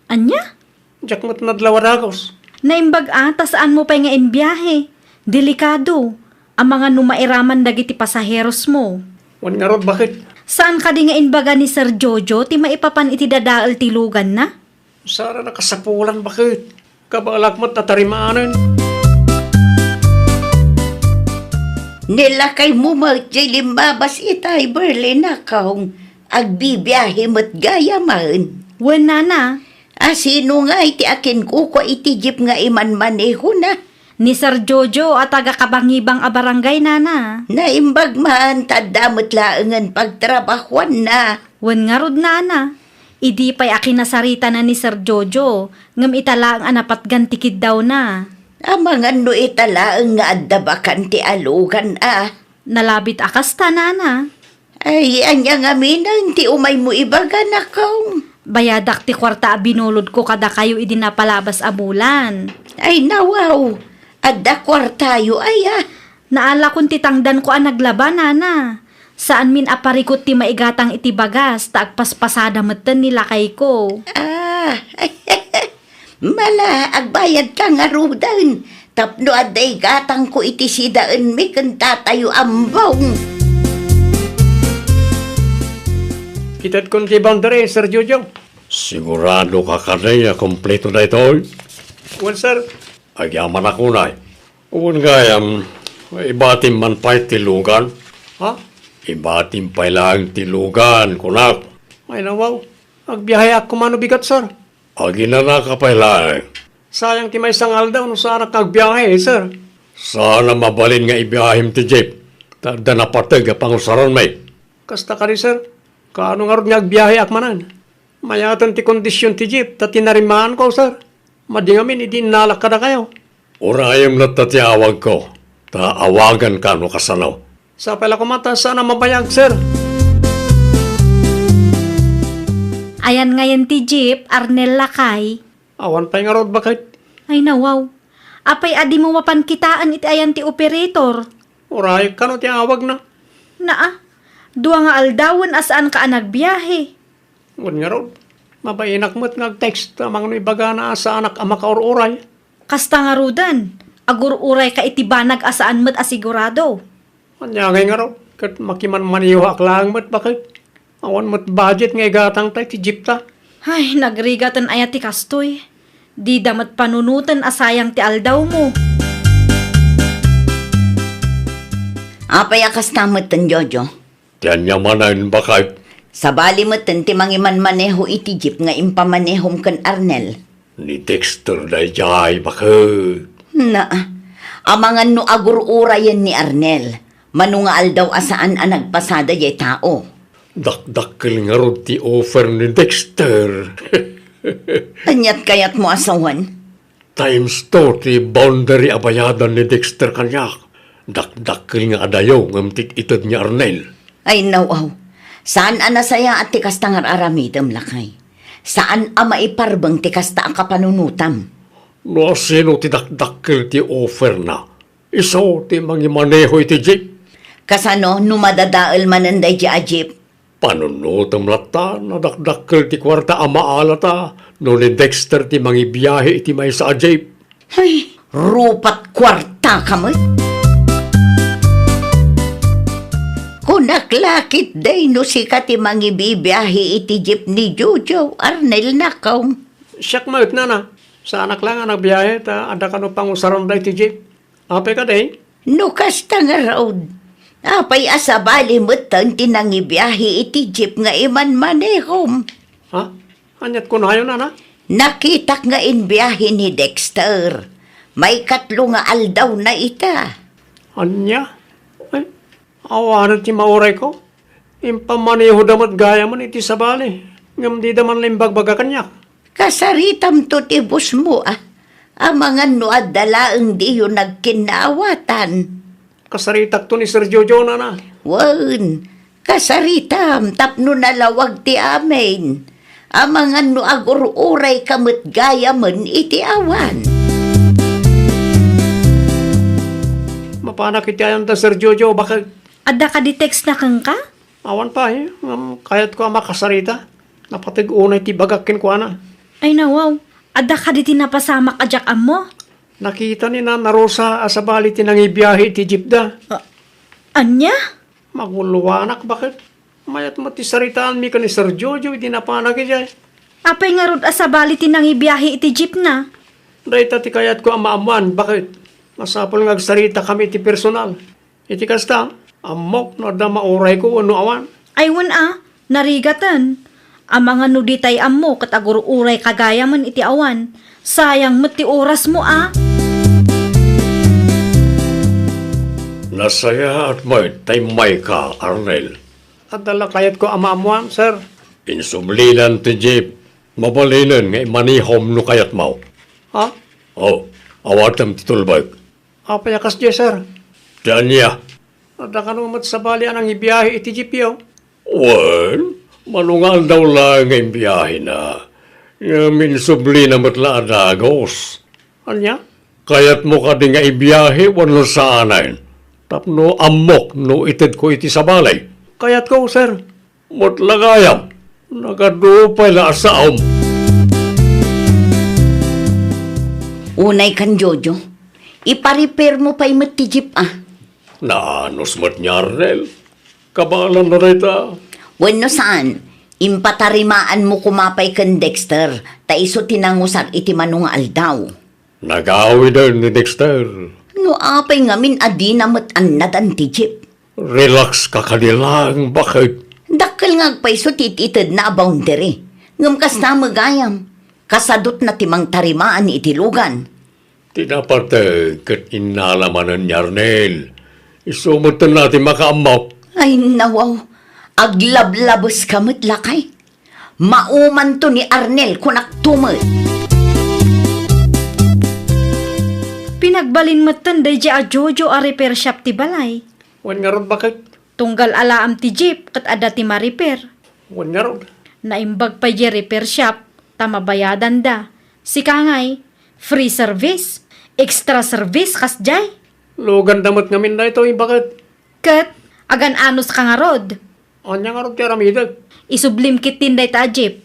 Ania? Diak met nadlaw a dagus. Naimbag a, ta saanmo pay nga imbiahe. Delikado. Amangan no mairaman dagiti pasaherosmo. Wen ngarud, baket? Saan kadi nga imbaga ni Sir Jojo ti maipapan iti dadael ti luganna? Saan a nakasapulan, baket? Kabaelak met a tarimanen. Nilakaymo met jay limmabas itay, Berlin, nakong. Agbibiahe met gayamen. Wen, nana. A, sino ngay ti akinkukua iti jeep nga imanmanehona? Ni Sir Jojo a taga-Kabangibang a barangay, nana. Naimbag man, ta adda met laengen pagtrabahuanna. Wen ngarud, nana. Idi pay a kinasaritana ni Sir Jojo, ngem ita laeng a napatgan ti kiddawna. Amangan no ita laeng nga adda bakan ti alugan a. Nalabit a kasta, nana. Ay, ania ngamin ti umaymo ibaga, nakong? Bayadak ti kuarta a binulodko kadakayo idi napalabas a bulan. Ay, nawaw. Adda kuartayo aya? Naalakon ti tangdanko a naglaba, nana. Saanmin a parikut ti maigatang iti bagas, ta agpaspasada metten ni lakayko. Ah, mala, agbayadka ngaruden, tapno adda igatangko iti sidaenmi ken tatayo Ambong. Itedkon ti boundary, Sir Jojo. Siguradoka kadi a kompleto daytoy? Wen, sir. Agyamanak unay. Wen gayam, ibatim man pay ti lugan? Ha? Ibatim pay laeng ti lugan, kunak. Ay, nawaw. Agbiaheak koma no bigat, sir. Aginanaka pay laeng. Sayang ti maysa nga aldaw no saanak nga agbiahe, sir. Saan a mabalin nga ibiahim ti jeep, ta adda napateg a pangusaranmi. Kasta kadi, sir. Kaano ngarud nga agbiaheak manen? Mayaten ti kondision ti jeep, ta tinarimaanko, sir. Madi ngamin idi innalak kadakayo. Urayem latta ti awagko, ta awaganka no kasano. Sapay la koma ta saan a mabayag, sir. Ayan ngayen ti jeep, Arnel, lakay? Awan pay ngarud, baket. Ay, nawaw. Apay a dimo mapan kitaen iti ayan ti operator? Urayek kano ti awagna. Naa, dua nga aldawen a saanka a nagbiahe. Wen ngarud, mabainak met nga ag-text, amangan no ibagana a saanak a makaur-uray. Kasta ngaruden, agur-urayka iti banag a saan met a sigurado. Ania ngay ngarud, ket makimanmanehoak laeng met, baket. Awan met budget nga igatangta iti jeepta. Ay, nagrigaten aya ti kastoy. Dida met panunoten a sayang ti aldawmo. Apay a kasta metten, Jojo? Ti ania manen, baket? Sabali metten ti mangimanmaneho iti jeep nga impamanehom ken Arnel. Ni Dexter daydiay, baket. Naa, amangan no agur-urayen ni Arnel, mano nga aldaw a saan a nagpasada jay tao. Dakdakkel ngarud ti offer ni Dexter. Aniat kayatmo a sawen? Times two ti boundary a bayadan ni Dexter kaniak. Dakdakkel nga adayo ngem ti ited ni Arnel. Ay, naw-aw. Saan a nasayaat ti kasta nga ar-aramidem, lakay. Saan a maiparbeng ti kasta a kapanunotam. No asino ti dakdakkel ti offerna, isu ti mangimaneho iti jeep. Kasano no madadael manen daydi a jeep? Panunotem latta, nadakdakkel ti kuarta a maalata no ni Dexter ti mangibiahe iti maysa a jeep. Ay, rupat kuartaka met. Kunak la ketdi no sika ti mangibibiahe iti jeep ni Jojo, Arnel, nakong. Siak met, nana. Saanak la nga nagbiahe ta adda kano pangusaran daydi jeep. Apay kadi? No kasta ngarud, apay a sabali metten ti nangibiahe iti jeep nga imanmanehom? Ha? Aniat kunayo, nana? Nakitak nga imbiahe ni Dexter. Maikatlo nga aldawna ita. Ania? Ay, awanen ti maurayko. Impamanehoda met gayamen iti sabali, ngem dida man la imbagbaga kaniak. Kasaritamto ti bosmo, a. Amangan no adda laeng diyo nagkinnaawatan. Kasaritakto ni Sir Jojo, nana. Wen, kasaritam tapno nalawag ti amin. amangan no agur-urayka met gayamen iti awan. Mapanak iti ayanta, Sir Jojo, baket. Adda kadi text na kenka? Awan pay, ngem kayatko a makasarita. Napateg unay ti bagak kenkuana. Ay nawaw, adda kadi ti napasamak a diak ammo? Nakita ni Nana Rosa a sabali ti nangibiahe iti jeepda. A-, ania? Magulluanak, baket. Mayat met ti saritaanmi ken ni Sir Jojo idi napanak idiay. Apay ngarud a sabali ti nangibiahe iti jeepna? Dayta ti kayatko a maammoan, baket. Masapul nga agsaritakami iti personal. Iti kasta, ammok no adda maurayko wenno awan. Ay wen a, narigaten. Amangan no ditay ammo ket agur-urayka gayamen iti awan. Sayang met ti orasmo a. Nasayaat met ta immayka, Arnel. Adda la kayatko a maammoan, sir. Insublinan ti jeep. Mabalinen nga imanihom no kayatmo. Ha? O, awatem ti tulbek. Apay a kasdiay, sir? Ti ania? Adda kano met sabali a nangibiahe iti jeepyo? Wen, mano nga aldaw laeng nga imbiahena. Ngem insublina met la a dagus. Ania? Kayatmo kadi nga ibiahe wenno saanen? Tapno ammok no itedko iti sabali. Kayatko, sir. Met la gayam, nagadu pay la a saom. Unay kan Jojo, ipa-repair mo pay met ti jeep, a. Naanus met ni Arnel. Kabaelanna dayta. Wenno saan, impatarimaan mo koma pay ken Dexter, ta isu ti nangusak iti mano nga aldaw. Nagawiden ni Dexter. No apay ngamin a dina met annadan ti jeep? Relax ka kadi laeng, baket. Dakkel nga agpayso ti it-itedna a boundary. Ngem kasta met gayam, kasadutna ti mangtarimaan iti lugan. Ti napateg ket innala manen ni Arnel. Isu metten la ti makaammok. Ay, nawaw. Aglablabeska met, lakay. Maumanto ni Arnel, kunakto met. Pinagbalin metten daydiay a Jojo a repair shop ti balay. Wen ngarud, baket? Tunggal alaem ti jeep ket adda ti ma-repair. Wen ngarud? Naimbag pay diay repair shop ta mabayadanda. Sika ngay, free service, extra service kasdiay. Luganda met ngamin daytoy, baket? Ket agan-anuska ngarud? Ania ngarud ti aramidek? Isublim ketdin dayta a jeep.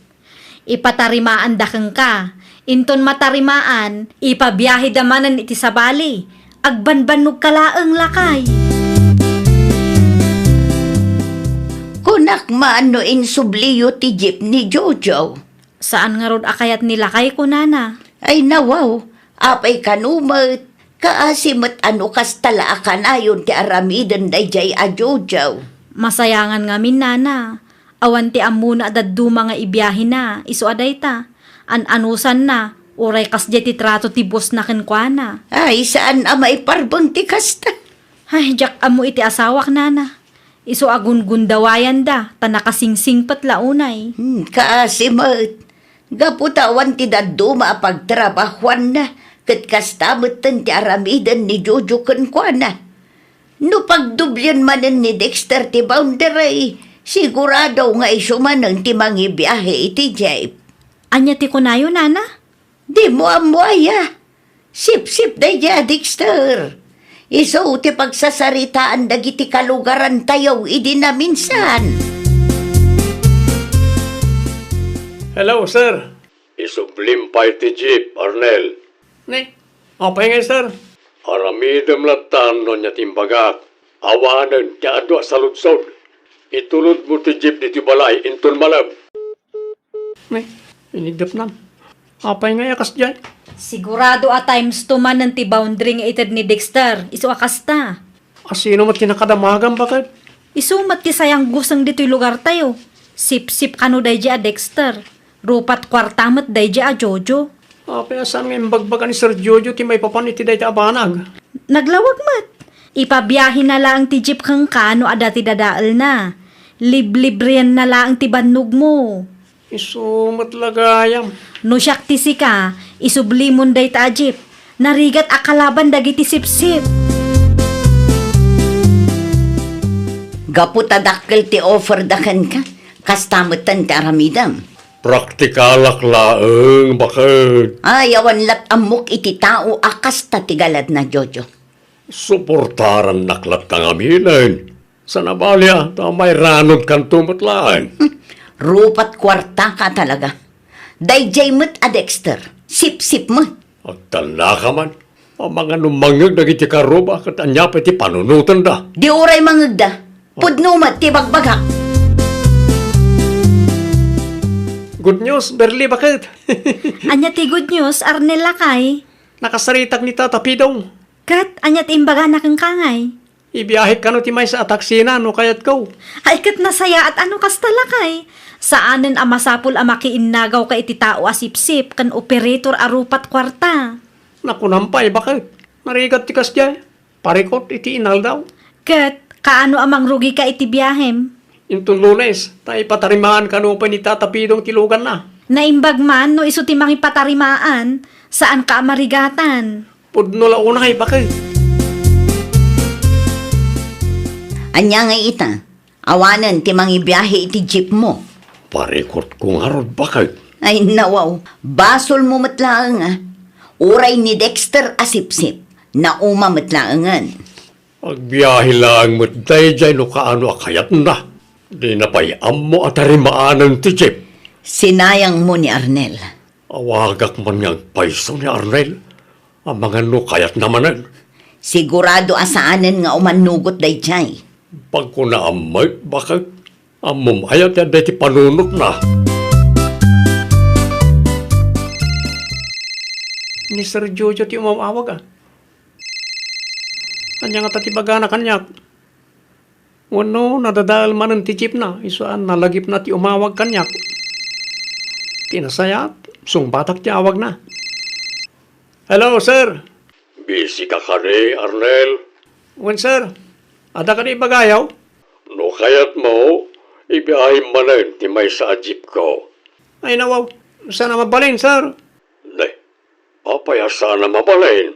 Ipatarimaanda kenka. Inton matarimaan, ipabiaheda manen iti sabali. Agbanbannogka laeng, lakay. Kunak man no insubliyo ti jeep ni Jojo. Saan ngarud a kayat ni lakay, kunana. Ay, nawaw, apay kano met, kaasi met a no kasta la a kanayon ti aramiden daydiay a Jojo. Masayangan ngamin, nana. Awan ti ammona a dadduma nga ibiahena, isu a dayta. An-anusanna, uray kasdiay ti trato ti bossna kenkuana. Ay, saan a maiparbeng ti kasta. Ay, diak ammo iti asawak, nana. Isu a gungundawayanda, ta nakasingsingpet la unay. Hmm, kaasi met. Gapu ta awan ti dadduma a pagtrabahuanna, ket kasta metten ti aramiden ni Jojo kenkuana. No pagdoblien manen ni Dexter ti boundary, sigurado nga isu manen ti mangibiahe iti jeep. Ania ti kunayo, nana? Dimo ammo aya? Sipsip daydiay a Dexter. Isu ti pagsasaritaan dagiti kalugarantayo idi naminsan. Hello, sir. Isublim pay ti jeep, Arnel. Ne? Apay ngay, sir? Aramidem latta no ania ti imbagak. Awanen ti adu a saludsod. Itulodmo ti jeep ditoy balay inton malem. Ne, inigdepnan. Apay ngay a kasdiay? Sigurado a times two manen ti boundary nga ited ni Dexter, isu a kasta. Asino met ti nakadamagam, baket? Isu met ti sayangguseng ditoy lugartayo. Sipsip kano daydiay a Dexter. Rupat kuarta met daydiay a Jojo. Apay a saan nga imbagbaga ni Sir Jojo ti maipapan iti dayta a banag? Naglawag met. Ipabiahena laeng ti jeep kenka no adda ti dadaelna. Liblibrienna laeng ti bannogmo. Isu met la gayam. No siak ti sika, isublimon dayta a jeep. Narigat a kalaban dagiti sipsip. Gapu ta dakkel ti offerda kenka, kasta metten ti aramidem. Praktikalak laeng, baket. Ay, awan lat ammok iti tao a kasta ti galadna, Jojo. Suportarannak latta ngaminen. Saan a bali a, ta mairanudkanto met laeng. Hmm, rupat kuartaka talaga. Daydiay met a Dexter, sipsipmo. Agtannaka man. Amangan no mangngeg dagiti karuba ket ania pay ti panunotenda? Di uray mangngegda. Pudno met ti bagbagak. Good news, Berli, baket. Ania ti good news, Arnel, lakay? Nakasaritak ni Tata Pidong. Ket ania ti imbagana kenka, ngay? Ibiahek kano ti maysa a taksina no kayatko. Ay, ket nasayaat a no kasta, lakay. Saanen a masapul a makiinnagawka iti tao a sipsip ken operator a rupat kuarta. Nakunam pay, baket. Narigat ti kasdiay. Parikut iti inaldaw. Ket, kaano a mangrugika iti biahem? Inton Lunes, ta ipatarimaan kano pay ni Tata Pidong ti luganna. Naimbag man no isu ti mangipatarimaan, saanka a marigatan. Pudno la unay, baket. Ania ngay ita? Awanen ti mangibiahe iti jeepmo. Parikutko ngarud, baket. Ay, nawaw. Basolmo met laeng, a. Uray ni Dexter a sipsip, nauma met laengen. Agbiahe laeng met daydiay no kaano a kayatna. Dina pay ammo a tarimaanen ti jeep. Sinayangmo ni Arnel. Awagak man nga agpayso ni Arnel. Amangan no kayatna manen. Sigurado a saanen nga umannugot daydiay. Bagko naammek, baket. Ammom aya ti adda iti panunotna? Ni Sir Jojo ti umawawag, a. Ania ngata ti bagana kaniak? Wenno, nadadael manen ti jeepna, isu a nalagipna ti umawag kaniak. Ti nasayaat, sungbatak ti awagna. Hello, sir. Busy ka kadi, Arnel? Wen, sir. Adda kadi ibagayo? No kayatmo, ibiahim manen ti maysa a jeepko. Ay, nawaw. Saan a mabalin, sir. Ne, apay a saan a mabalin?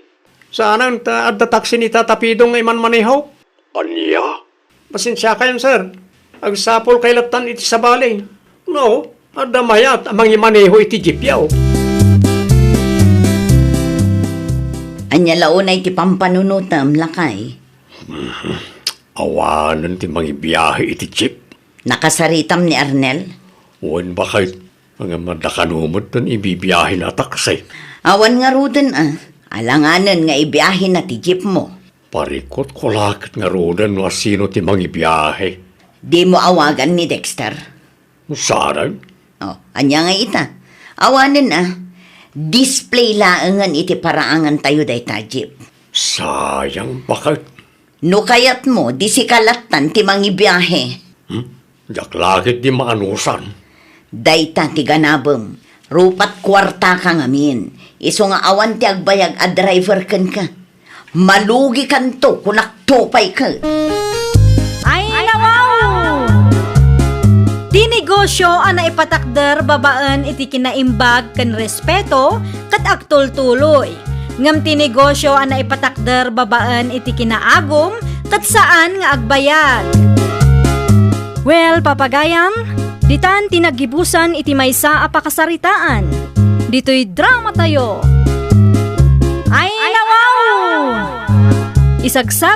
Saanen ta adda taksi ni Tata Pidong nga imanmaneho. Ania? Pasensiakayon, sir. Agsapulkay lattan iti sabali. No, adda mayat a mangimaneho iti jeepyo. Ania la unay ti pampanunotem, lakay? Mhm. Awanen ti mangibiahe iti jeep. Nakasaritam ni Arnel? Wen, baket. Ngem adda kano met ti ibibiahena a taksi. Awan ngaruden, a. Alanganen nga ibiahena ti jeepmo. Parikutko la ket ngaruden no asino ti mangibiahe. Dimo awagan ni Dexter? Saan? O, ania ngay ita? Awanen, a. Display laengen iti paraangantayo dayta jeep. Sayang, baket. No kayatmo, di sika lattan ti mangibiahe. Hmm? Diak la ketdi maanusan. Dayta ti ganabem. Rupat kuartaka ngamin. Isu nga awan ti agbayag a driver kenka. Malugikanto, kunakto pay ket. Ay, nawaw! Ti negosio a naipatakder babaen iti kinaimbag ken respeto ket agtultuloy. Ngem ti negosio a naipatakder babaen iti kinaagum ket saan nga agbayag. Well, papagayam, ditan ti naggibusan iti maysa a pakasaritaan. Ditoy dramatayo. Ay, nawaw! Isagsak